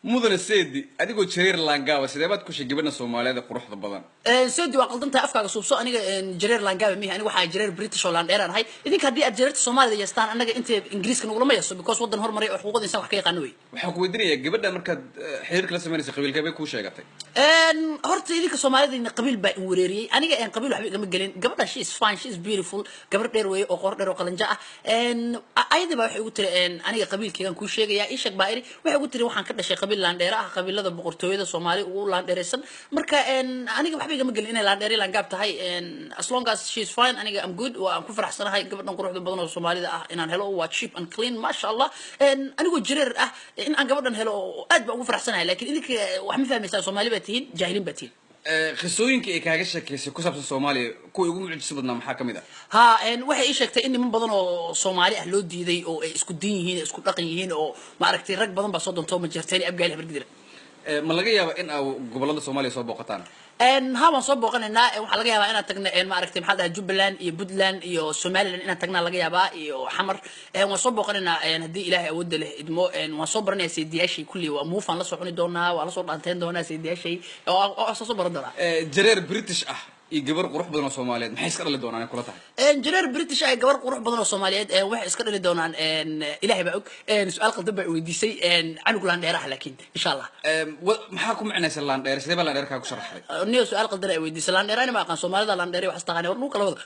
Mudane Seedi, adigoo jareer laangaaba, sidee baad kushay gabadha Soomaaliyeed ee quruxda badan? Seedi, waa qaldantahay, afkaaga suubso. Aniga jareer laangaaba mihi. Aniga waxaa jareer British oo laandheeraan ahay. Idinka haddii aad jareerta Soomaalida yeestaan, annaga inta Ingiriiska nagulama yeeso, because waddan hormaray oo xuquuqda insan wax ka yaqaano wey. Waxaan ku weydiinayaa, gabadha markaad xiriirka la samaynaysa, qabiilkee bay kuu sheegatay? Horta idinka Soomaalida qabiil baa in wereeriyey. Aniga qabiil waxba igama gelin. Gabadha, she is fine, she is beautiful, gabar dheer weeye oo qoor dheer oo qalanja ah. Ayada baa waxay igu tiri, "Aniga qabiilkaygaan kuu sheegayaa, ii sheeg," baa iri. Waxay igu tiri, "Waxaan ka dhashay qabiil laandheere ah, qabiilada boqortooyada Soomaali ugu laandheeraysan." Marka aniga waxba igama gelin inay laandheere, laangaab tahay. As long as she is fine, aniga am good. Waa aan ku faraxsanahay gabadhan quruxda badan oo Soomaalida ah inaan helo. Waa cheap and clean, maasha Allah. Anigoo jareer ah in aan gabadhan helo oo aad baan ugu faraxsanahay, laakiin idinka wax ma fahmaysaa, Soomaali baa tihiin, jaahiliin baa tihiin. Qisooyinka ay kaaga sheekaysay ku saabsan Soomaaliya, kuwa ugu mucjiso badnaa maxaa ka mid ah? Ha, waxay ii sheegtay in niman badan oo Soomaali ah loo diiday oo ay isku din yihiin, isku dhaqan yihiin, oo maaragtay rag badan baa soo doonto Majeerteen, Abgaali, Habargidira. Ma laga yaaba in aa gobolada Soomaaliya soo booqataan? Ha, waan soo booqanaynaa. Waxaa laga yaabaa inaan tagna, maaragtay, maxaa dhahay, Jubbaland iyo Puntland iyo Somaliland inaan tagnaa laga yaabaa, iyo Xamar. Waan soo booqanaynaa haddii Ilaahay awoodda leh idmo. Waan soo baranayaa saydiyaashay kulli. Waa muufaan la soo cuni doonaa, waa la soo dhaanteyn doonaa saydiyaashay, oo soo baran doonaa. Jareer British ah iyo gabar qurux badan oo Soomaaliyeed maxay iska dhali doonaan ay kula tahay? Jareer British ah, gabar qurux badan oo Soomaaliyeed, waxay iska dhali doonaan Ilaahay baa og. Su-aal qaldan baa weydiisay, canug laandheeraha, laakiin insha Allah. Maxaa ku micnaysa laandheer? Sidee baa laandheer kaa ku sharaxday? Niyo, su-aal qaldan ay weydiisay. Laandheerani ma aqaan. Soomaalida laandheere wax taqaanay war dhulka labada.